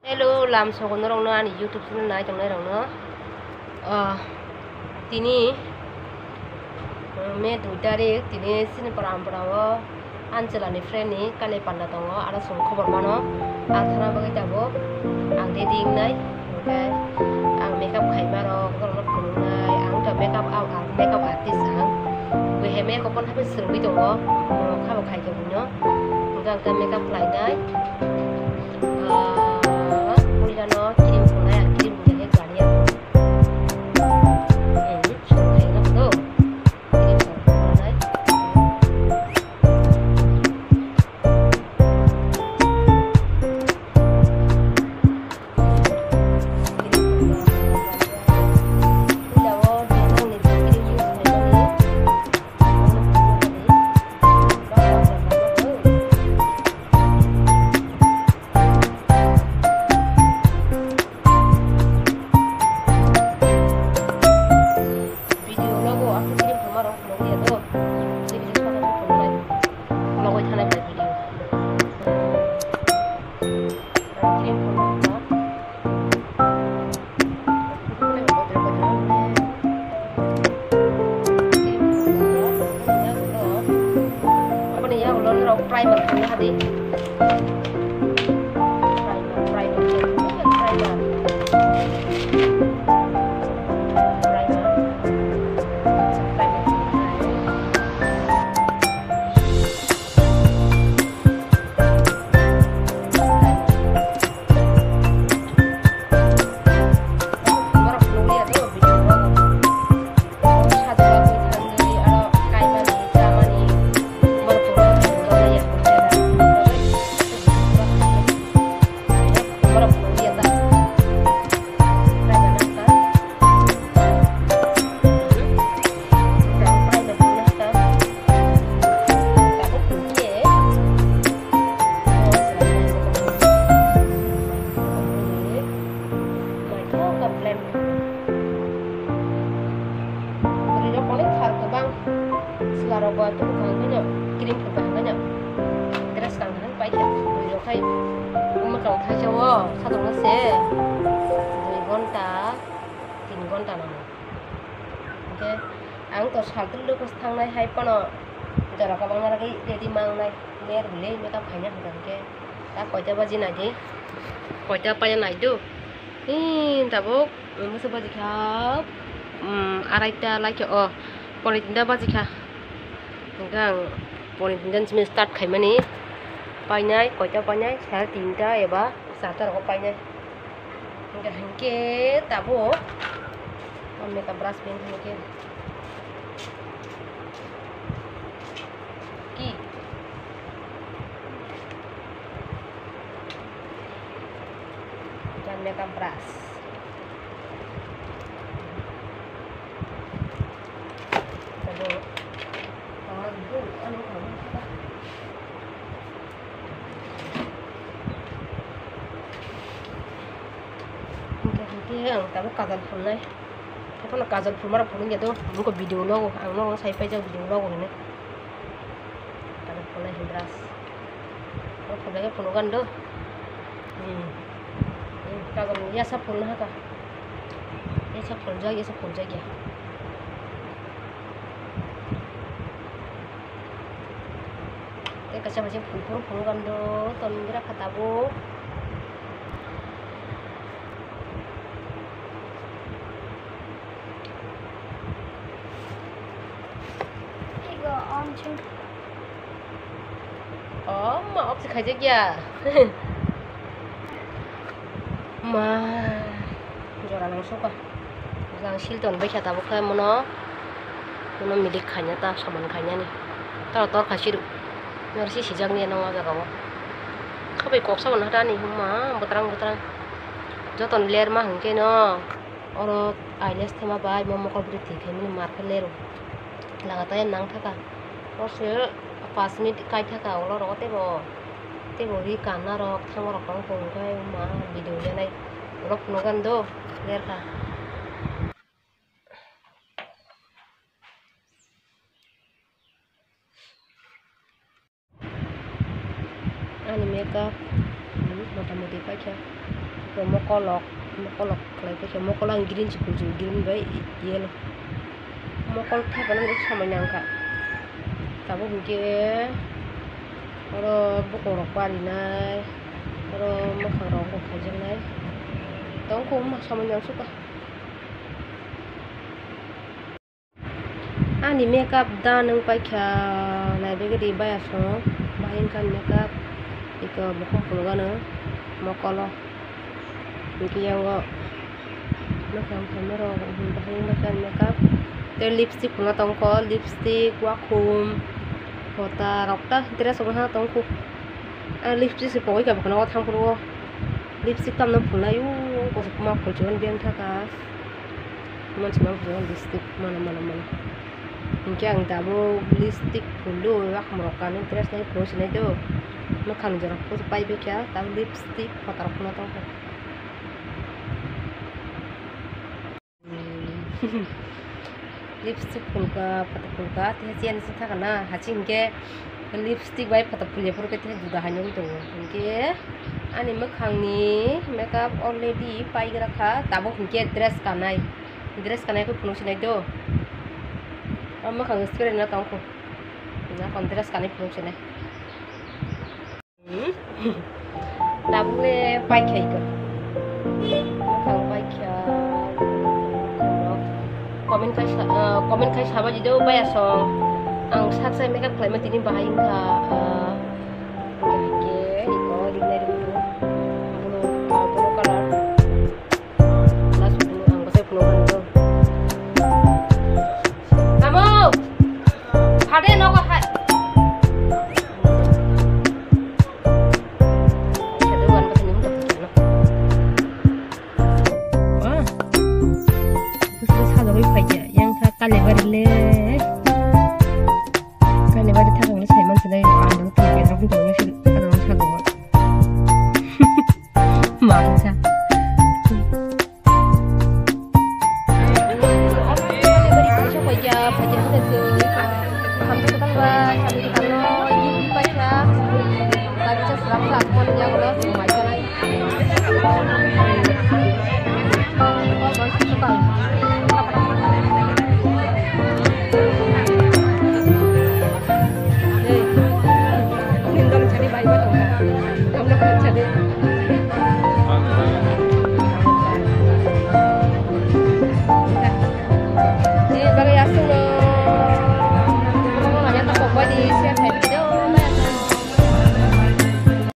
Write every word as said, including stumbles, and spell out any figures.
Hello, lam sogo norokno ani YouTube channel nai tongnai rokno. Ah, tini, ah, May dui tarik, tini chini Ampura o Anchela ni friend ni kali panda tongo, aro chwng khobor mano. Ang thana bagwi tabuk ang ready wngnai, hwnkhe ang makeup khaima rok norokno phunuknai. Ang wngkha makeup, ah, ah, makeup artist ang. Bui hai makeup pono haphai swrwngwi tongo, mokha bo khaikhe buino. Hwnkhe ang khe makeup khlainai. Ah, puilano cream phunai, ang cream phunai khe Garnier. Hmm, phunai khe do. Cream phunai. Video logo aku kirim khamarok nukya do. Video sana tu photo lai. Logo thana bai video. Kirim khamarok. Aboni yagulo norok primer phunukna hadi. Primer, primer, primer. Primer. Bwrwi rok onek thar kwbang swla rok bo tubukha hwnkheno cream phunukha hwnkheno dress kang hwnkheno paikha bwrwi rok khai mwkhang thaisa o sadokno se dui ghonta tin ghonta nango. Hwnkhe ang to saltwlwi khe thangnai hai phano jora kwbangma rwgwi ready mangnai, ler hwnwi makeup khaina hwnkha hwnkhe ta koita baji naidi, koita paiya naidu. Ee, tabuk, um, bwswk baji kha, um, araita lai khe, oh, poni tinta baji kha. Hwnkhe ang poni tinta ni simi start khaimani, painai, koita painai, sare tinta eba charta rogo painai. Hwnkhe, hwnkhe tabuk, o makeup brush pen hwnkhe. Ki? Jan makeup brush. Tabuk. Hwnkhe, hwnkhe ang tabuk kajal phunuknai. Haiphano kajal phunukmarok phunukya do, wngkha video logo, ang norokno sai paijak video logo hinwi. Kajal phunuknai hinwi brush. Norok phunukjakya phunukgani do. Hmm. Hmm, kajal yasa phunukna hakha. Yasa phunukjak, yasa phunukjakya. Tei kaisa kaisa phul phuru phunukgani do, tongwi bwkha tabuk. Oh, ma, off se khaijakya. Ma, jora nang sokha. Jang sil ton baikha tabuk khe mono. Mono milik khaina ta, saman khainani. Ta tor kha siru. Nor si sijak ni nang o jaga o. Khabai kok saban hatani huma, bwtrang bwtrang. Joton ler ma hwnkhe no. Oro eyelash thema bai mo mokol bwrwi twi phaimani mar khe lero. Lagatai nang thaka. Oro se pas minute kai thaka ulo rogo teibo. Teibo ri kanna rok thango rok tong tong khe ma video lenai. Ulo phunukgani do lerkha. Ani makeup, hmm, mota moti paikha. Mokolok, mokolok khlai paikha, mokol ang green si kuchuk, green bai yellow. Mokol thepana samai nangkha. Tabuk hinkhe oro bokong rok parinai, oro mwkhang rok bo khaijaknai. Tongkhu wngma samai nangsukha. Ani makeup da nwng paikha, naibagwi di bai aswk, bahai wngkha ani makeup, iko bukhuk phunukgano mokolo, hwnkhe yango mwkhang phaima rok bahai wngkha ani makeup, tei lipstick phunukna tongkho, lipstick, wakhum, pota rok ta dress rok wngkha tongkho, lipstick se pogwi kha bwkhano o thang phuru o, lipstick tamno phunai o, kosom kwma phunukjagani biyang thaka. Mansi mang phunukgo lipstick mano mano mano. Hinkhe ang tabuk lipstick phulwi wakhum rok kanwi dress nai phunuk sinai do. Mwkhang jora kusu pai baikha tabuk lipstick photar phunuk tongkha. Lipstick phulkha photar phulkha tei chain se thaka na haching hinkhe lipstick bai photo phulya phuru khe tei juda hai nugwi tongo. Hinkhe ani mwkhangni makeup already paigra kha, tabuk hinkhe dress kanai, dress kanai khe phunuk sinai do. O mwkhang spray no tongkho, nakon dress kanai phunuk sinai. Tabukle paikha iko. Ang paikha. Comment khai sa, ah, comment khai saba jido bai asong. Ang sak sai makeup khlaima tini bahai wngkha, ah, hingke iko ringnai rwngdo. Blue, ah, blue color. Last blue ang bwsai phunuk kha nukgo. Tamo! Phade nogo hai. Wah. Bwswk sajagwi phaikha, yang kha Kalibari le. Kalibari thangwi saiman sinai, ang twi bedroom tongwi